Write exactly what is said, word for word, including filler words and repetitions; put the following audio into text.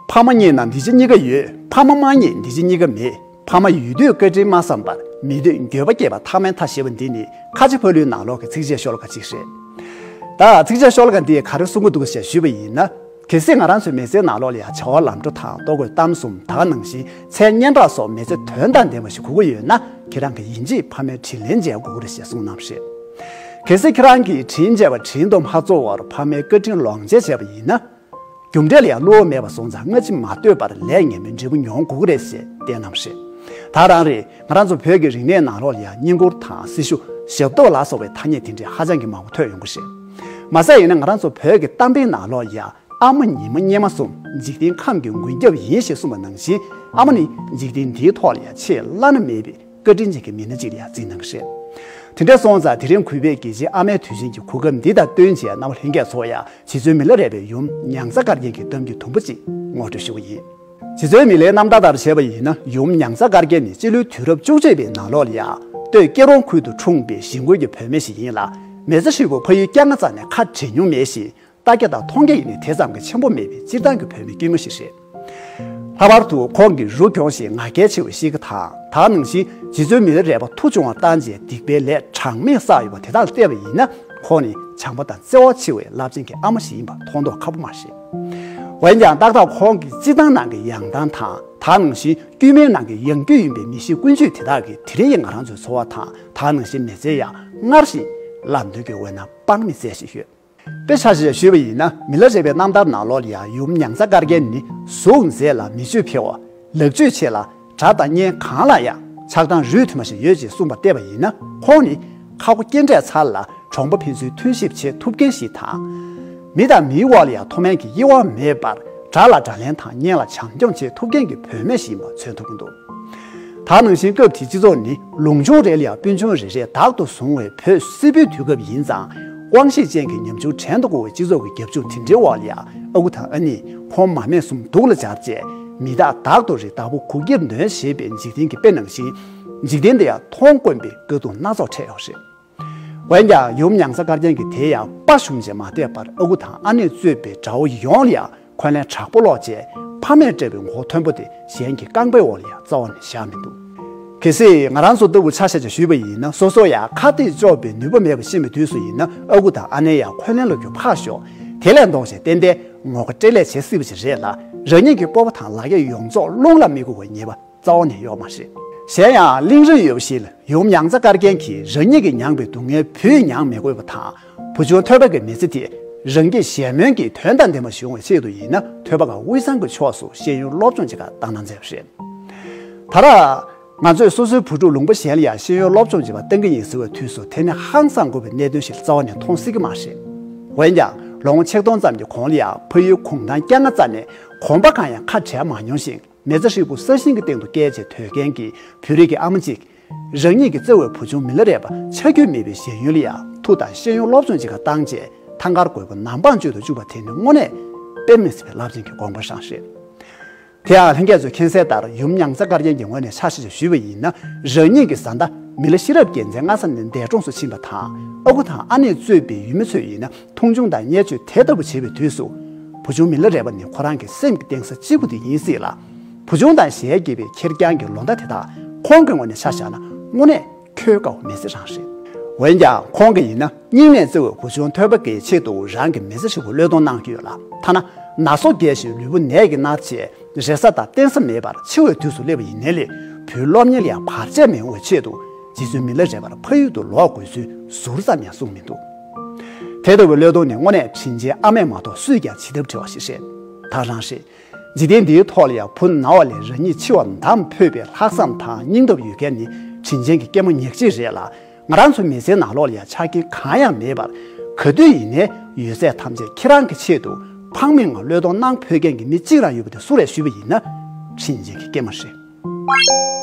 ཕ་མ་རྙེད་ན་འདི་ཕྱི་གཉིས་ཀ་ཡོད། ཕ་མ་མ་རྙེད་འདི་ཕྱི་གཉིས་ཀ་མེད། ཕ་མ་ཡོད་དུས་བཀའ་དྲིན་མ་བསམ་པར། མེད་དུས་འགྱོད་པ་སྐྱེས་པ་ཐ་མའི་མཐའ་ཞེས་པ་འདི་ནི་ཁ་ཆེ་ཕ་ལུའི་ནང་ལོགས་ཀྱི་ཚིགས་བཅད་ཤོ་ལོ་ཀ་གཅིག་རེད། ད་ཚིགས་བཅད་ཤོ་ལོ་ཀ་འདིས་ག་རེ་གསུང་གི་འདུག་ཞེས་ཞུས་པ་ཡིན་ན། གལ་སྲིད་ང་རང་ཚོའི་མི་ཚེའི་ནང་ལོགས་ལ་ཡང་བྱ་བ་ལམ་འགྲོ་དང་ལྟོ་གོས་གཏམ་གསུམ་དག་ནང་བཞིན་མཚན་སྙན་གྲགས་སོགས་མི་ཚེ་དོན་དང་ལྡན་པ་ཞིག་དགོས་ཀྱི་ཡོད་ན། ཁྱེད་རང་གིས་ཡིན་གཅིག་ཕ་མའི་དྲིན་ལན་འཇལ་དགོས་ཀྱི་རེད་ཞེས་གསུངས་གནང་བ་རེད། གལ་སྲིད་ཁྱེད་རང་གིས་དྲིན་འཇལ་བ་དྲིན་དུ་མ་གཏོགས་པར་ཕ་མའི་བཀའ་དྲིན་ལོངས་སྤྱོད་བྱས་པ་ཡིན་ན། རྒྱུ་འབྲས་ལ་ཡང་བསླུ་བ་མེད་པ་སོང་ཙང་སྔ་ཕྱི་མ་ལྟོས་པར་ལས་ངན་པའི་འབྲས་བུ་མྱོང་དགོས་ཀྱི་རེད་ཞེས་བསྟན་གནང་བ་རེད། ད་རང་རེད། ང་རང་ཚོ་བོད་ཀྱི་རིག་གནས་ནང་ལོགས་ལ་ཡང་བསྙེན་བཀུར་དང་སྲི་ཞུ། ཞབས་ཏོག་ལ་སོགས་པའི་ཐ་སྙད་དེ་འདྲའི་ཧ་ཅང་གི་མང་པོ་ཐོས་ཡོང་གི་རེད། མ་ཟད་ཡིན་ན་ང་རང་ཚོ་བོད་ཀྱི་གཏམ་དཔེའི་ནང་ལོགས་ལ་ཡང་ཨ་མ་ཉི་མ་སྙེ་མ་གསུམ། འཇིག་རྟེན་ཁམས་ཀྱི་མགོན་སྐྱབས་ཡིན་ཞེས་གསུངས་པ་ནང་བཞིན། ཨ་མ་ནི་འཇིག་རྟེན་འདིའི་ཐོག་ལ་ཡང་ཆེས་བླ་ན་མེད་པའི་བཀའ་དྲིན་ཅན་གྱི་མི་སྣ་ཅིག་ལ་ཡང་བརྩིས་གནང་གི་རེད། དེ་འདྲ་སོང་ཙང་དེ་རིང་གུས་པས་རྒྱལ་གཅེས་ཨ་མའི་དུས་ཆེན་གྱི་གོ་སྐབས་འདི་དང་བསྟུན་བྱས་རྣམ་པ་ལྷན་རྒྱས་ཚོར་ཡང་རྗེ་བཙུན་མི་ལ་རས་པའི་ཡུམ་མྱང་ཚ་དཀར་རྒྱན་གྱི་གཏམ་རྒྱུད་དུམ་བུ་གཅིག་ངོ་སྤྲོད་ཞུ་གི་ཡིན། རྗེ་བཙུན་མི་ལའི་རྣམ་ཐར་ལྟར་བྱས་པ་ཡིན་ན། ཡུམ་མྱང་ཚ་དཀར་རྒྱན་ནི་སྤྱི་ལོའི་དུས་རབས་བཅུ་གཅིག་པའི་ནང་ལོགས་ལ་ཡང་སྟོད་སྐྱེ་རོང་ཁུལ་དུ་འཁྲུངས་པའི་གཞིས་འགོས་ཀྱི་བུད་མེད་ཞིག་ཡིན་ལ། མི་ཚེ་ཧྲིལ་པོ་ཕ་ཡུལ་སྐྱེ་རྒ་རྩ་ནས་ཁ་བྲལ་མྱོང་མེད་ཞིང་། ལྟ་རྒྱ་དང་མཐོང་རྒྱ་ཡིན་ནི་དེ་ཙམ་གྱི་ཆེན་པོ་མེད་པའི་སྤྱིར་བཏང་གི་བུད་མེད་དཀྱུས་མ་ཞིག་རེད། ལྷག་པར་དུ་ཁོང་གིས་རུ་གྱོང་ཞིང་ང་རྒྱལ་ཆེ་བའི་གཤིས་ཀ་དང་། དེ་ནང་བཞིན་རྗེ་བཙུན་མི་ལ་རས་པ་མཐུ་ཆུང་བ་བཏང་རྗེས་སྡིག་པའི་ལས་གྲངས་མེད་བསགས་ཡོད་པ་དེ་དག་ལ་བལྟས་པ་ཡིན་ན། ཁོང་ནི་བྱམས་པ་དང་བརྩེ་བ་ཆེ་བའི་རླབས་ཆེན་གྱི་ཨ་མ་ཞིག་ཡིན་པ་མཐོང་མདོག་ཁ་པོ་མ་རེད། འོན་ཀྱང་ཏག་ཏག་ཁོང་གི་སྤྱིར་བཏང་ནང་གི་ཡང་ཐང་དང་། དེ་ནང་བཞིན་དཀྱུས་མའི་ནང་གི་ཡང་རྒྱུད་ཡིན་པའི་མི་གཤིས་ཀུན་སྤྱོད་དེ་དག་གིས་དེ་རིང་ཡང་ང་རང་ཚོའི་འཚོ་བ་དང་། དེ་ནང་བཞིན་མི་ཚེ་ཡང་སྔར་བཞིན་ལམ་སྟོན་གྱི་འོད་སྣང་སྤང་མི་བསྩལ་བཞིན་ཡོད། དཔེ་ཆ་ཞིག་ཞུས་པ་ཡིན་ན། མི་ལ་རས་པའི་རྣམ་ཐར་ནང་ལོགས་ལ་ཡང་ཡུམ་མྱང་ཚ་དཀར་རྒྱན་ནི་གཟུགས་མཛེས་ལ་མི་ཆོས་འཕེལ་བ། ལག་ཆོས་ཆེ་ལ་གྲྭ་དང་གཉེན་གང་ལ་ཡང་ཆགས་སྡང་རུས་མཐུན་པ་ཞིག་ཡོད་ཅེས་གསུངས་པ་བལྟས་པ་ཡིན་ན། ཁོང་ནི་ཁ་སྒོ་སྐྱེལ་འདྲེས་ཚར་ལ་གྲོང་པ་ཕན་ཚུན་མཐུན་གཤིབ་བྱེད་ཐུབ་མཁན་ཞིག་དང་། མི་དང་མིའི་དབར་ལ་ཡང་མཐོ་དམན་གྱི་དབྱེ་བ་མེད་པར་དགྲ་ལ་དགྲ་ལན་དང་གཉེན་ལ་བྱམས་སྐྱོང་བྱེད་ཐུབ་མཁན་གྱི་བུད་མེད་ཞིག་ཡིན་པ་མཚོན་ཐུབ་ཀྱི་འདུག་དེ་ནང་བཞིན་སྐབས་དེའི་སྤྱི་ཚོགས་ནི་ལུང་ཆུང་རེ་ལ་ཡང་སྤུན་ཆུང་རེ་རེ་བདག་ཏུ་བཟུང་བའི་བོད་སིལ་བུའི་དུས་སྐབས་ཡིན་ཙང་། དབང་ཤེད་ཅན་གྱི་ཉམ་ཆུང་བྲན་དུ་བཀོལ་བའི་སྤྱི་ཚོགས་ཀྱི་རྒྱབ་ལྗོངས་དེ་འདྲའི་འོག་ལ་ཡང་ཨ་ཁུ་དང་ཨ་ནེས་ཁོང་མ་སྨད་གསུམ་སྡུག་ལ་སྦྱར་རྗེས། མི་རྟག་བདག་ཏུ་རེ་བདག་པོ་གུག་ཁྱེར་འདོན་ཞེས་པའི་འཇིག་རྟེན་གྱི་དཔེ་ནང་བཞིན། འཇིག་རྟེན་འདི་ཡང་མཐོང་དཀོན་པའི་དཀའ་སྡུག་སྣ་ཚོགས་འཕྲད་ཡོད་རེད། འོན་ཀྱང་ཡུམ་མྱང་ཚ་དཀར་རྒྱན་གྱིས་དེ་ཡང་དཔའ་ཞུམ་བྱས་མ་བསྡད་པར། ཨ་ཁུ་དང་ཨ་ནེས་གཙོས་པའི་དགྲ་བོ་ཡོངས་ལ་ཡང་འཁོན་ལན་དྲག་པོ་སློག་རྗེས། ཕ་མས་སྤྲད་པའི་མགོ་བོ་མཐོན་པོ་དེ་གཞན་གྱི་རྐང་པའི་འོག་ལ་ཡང་རྩ་བ་ནས་བཞག་མི་འདུག་གལ་སྲིད་ང་རང་ཚོ་ལྟ་བུ་ཆ་བཞག་ཅིག་ཞུས་པ་ཡིན་ན། སོ་སོ་ཡང་ཁ་གཏད་གཅོག་པའི་ནུས་པ་མེད་པ་ཤེས་པའི་དུས་སུ་ཡིན་ན། ཨ་ཁུ་དང་ཨ་ནེ་ཡང་འཁོན་ལན་སློག་རྒྱུ་ཕར་ཞོག་དེ་ལས་ལྡོག་བྱས་ཏན་ཏན་ངོ་དགའ་སྤྲེལ་ལད་བྱེད་སྲིད་པ་ཞིག་རེད་ལ། རང་ཉིད་ཀྱི་སྤོབས་པ་དང་ལག་གཡས་ཡོངས་རྫོགས་རླུང་ལ་མི་དགོས་པའི་ཉེས་པ་རྩ་བ་ནས་ཡོད་མ་རེད། གཞན་ཡང་གླིང་རིན་ཡོད་པ་ཞིག་ལ་ཡུམ་མྱང་ཚ་དཀར་རྒྱན་གྱིས་རང་ཉིད་ཀྱིས་མྱངས་པའི་སྡུག་བསྔལ་བུས་མྱང་མི་དགོས་པ་དང་། བུ་ཆུང་ཐོས་པ་གི་མི་ཚེ་དེ་རང་གི་གཞན་སྨོན་གྱི་དོན་དང་ལྡན་པ་ཞིག་ཡོང་བའི་ཆེད་དུ་ཡིན་ན། ཐོས་པ་དགའ་དབུས་གཙང་གི་ཕྱོགས་སུ་ཤེས་ཡོན་སློབ་སྦྱོང་བྱེད་གར་བཏང་གནང་མཛད་པ་རེད། ད་རེས་ང་ཚོས་སོ་སོའི་བུ་ཕྲུག་ལུང་པ་གཞན་ལ་ཡང་ཤེས་ཡོན་སློབ་སྦྱོང་བྱེད་པར་བཏང་གི་ཡིན་ཟེར་བའི་དུས་སུ། དེ་ནི་ཧང་སང་དགོས་པའི་གནད་དོན་ཞིག་རྩ་བ་ནས་མཐོང་སྲིད་ཀྱི་མ་རེད། འོན་ཀྱང་ལོ་ངོ་ཆིག་སྟོང་ཙམ་གྱི་གོང་ལ་ཡང་ཕ་ཡུལ་གུང་ཐང་སྐྱེ་རྒ་རྩ་ནས་གོམ་པ་གང་ཡང་ཁ་བྲལ་མ་མྱོང་ཞིང་། མི་ཚེ་ཧྲིལ་པོ་ས་ཞིང་གི་སྟེང་དུ་བསྐྱལ་བྱས་སྡོད་མཁན་གྱི་བོད་རིགས་ཀྱི་ཨ་མ་གཅིག་རང་ཉིད་ཀྱི་བརྩེ་བའི་བུ་ཆུང་མི་ལ་རས་པ་ཆ་རྒྱུས་མེད་པའི་གཞན་ཡུལ་ལ་ཡང་མཐུ་དང་ཤེས་ཡོན་སློབ་སྦྱོང་བྱེད་གར་བཏང་རྗེས། ཐང་དཀར་རྒོད་པོ་ནམ་འཕང་གཅོད་དུ་བཅུག་པ་དེ་ནི་དངོས་གནས་དཔེ་མི་སྲིད་པའི་རླབས་ཆེན་གྱི་དགོངས་པ་རང་རེད། དེ་ཡང་ལྷན་རྒྱས་ཚོས་མཁྱེན་གསལ་ལྟར། ཡུམ་མྱང་ཚ་དཀར་རྒྱན་གྱི་ངོས་ནས་ཆ་བཞག་ཅིག་ཞུས་པ་ཡིན་ན། རང་ཉིད་ཀྱི་བཟའ་ཟླ་མི་ལ་ཤེས་རབ་རྒྱལ་མཚན་སྔ་ས་ནས་འདས་གྲོངས་སུ་ཕྱིན་པ་དང་། ཨ་ཁུ་དང་ཨ་ནེ་གཙོས་པའི་ཡུལ་མི་ཚོས་ཡིན་ན། མཐོང་ཆུང་དང་བརྙས་བཅོས་དེ་ལྟ་བུ་བྱེད་པའི་དུས་སུ། བུ་ཆུང་མི་ལ་རས་པ་ནི་ཁོ་རང་གི་སེམས་ཀྱི་གཏིང་ས་གཅིག་པུ་དེ་ཡིན་སྲིད་ལ། བུ་ཆུང་དང་གཞས་བགྱིས་པའི་ཁེར་རྐྱང་གི་ལོ་ཟླ་དེ་དག་ཁོང་གི་ངོས་ནས་ཆ་བཞག་ན་དངོས་གནས་འཁྱོལ་དཀའ་བ་མི་སྲིད་རང་རེད། འོན་ཀྱང་ཁོང་གིས་ཡིན་ན་སྙིང་ནས་བརྩེ་བའི་བུ་ཆུང་ཐོས་པ་དགའི་ཆེད་དུ་རང་གི་མི་ཚེ་ཧྲིལ་པོ་བློས་གཏོང་གནང་གི་ཡོད་ལ། ཐ་ན་ན་སོ་རྒས་ཤིང་ལུས་པོ་ནད་ཀྱིས་མནར་བྱས། རེ་ས་དང་བརྟེན་ས་མེད་པར་འཆི་བའི་དུས་སུ་སླེབས་པ་ཡིན་ནའི་ལས། བུའི་སློབ་གཉེར་ལ་ཡང་བར་ཆད་མི་ཡོང་བའི་ཆེད་དུ། རྗེ་བཙུན་མི་ལ་རས་པར་ཕ་ཡུལ་དུ་ལོག་དགོས་ཚུལ་ཟུར་ཙམ་ཡང་གསུངས་མི་འདུག་དེ་ལྟ་བུའི་བློས་གཏོང་ནི་དངོས་གནས་དྲིན་ཅན་ཨ་མས་མ་གཏོགས་སུས་ཀྱང་བྱེད་ཐབས་བྲལ་བ་ཞིག་རེད། ད་རང་རེད། འཇིག་རྟེན་འདིའི་ཐོག་ལ་ཡང་བུ་ན་བ་ལས་རང་ཉིད་འཆི་བར་འདམ་ཕོད་པའི་ལྷག་བསམ་དང་སྙིང་སྟོབས་ཡོད་མཁན་ནི་དྲིན་ཅན་གྱི་སྐྱེས་མ་ཉག་གཅིག་རེད་ལ། ང་རང་ཚོའི་མི་ཚེའི་ནང་ལོགས་ལ་ཡང་ཆ་རྐྱེན་གང་ཡང་མེད་པར། ག་དུས་ཡིན་ནའི་ཡོད་ཚད་ཐམས་ཅད་ཁྱེད་རང་གི་ཆེད་དུ་ཕངས་མེད་ངང་བློས་གཏོང་གནང་ཕོད་མཁན་གྱི་མི་གཅིག་རང་ཡོད་པ་དེ་སུ་རེད་ཞུས་པ་ཡིན་ན། དྲིན་ཅན་གྱི་སྐྱེས་མ་རེད།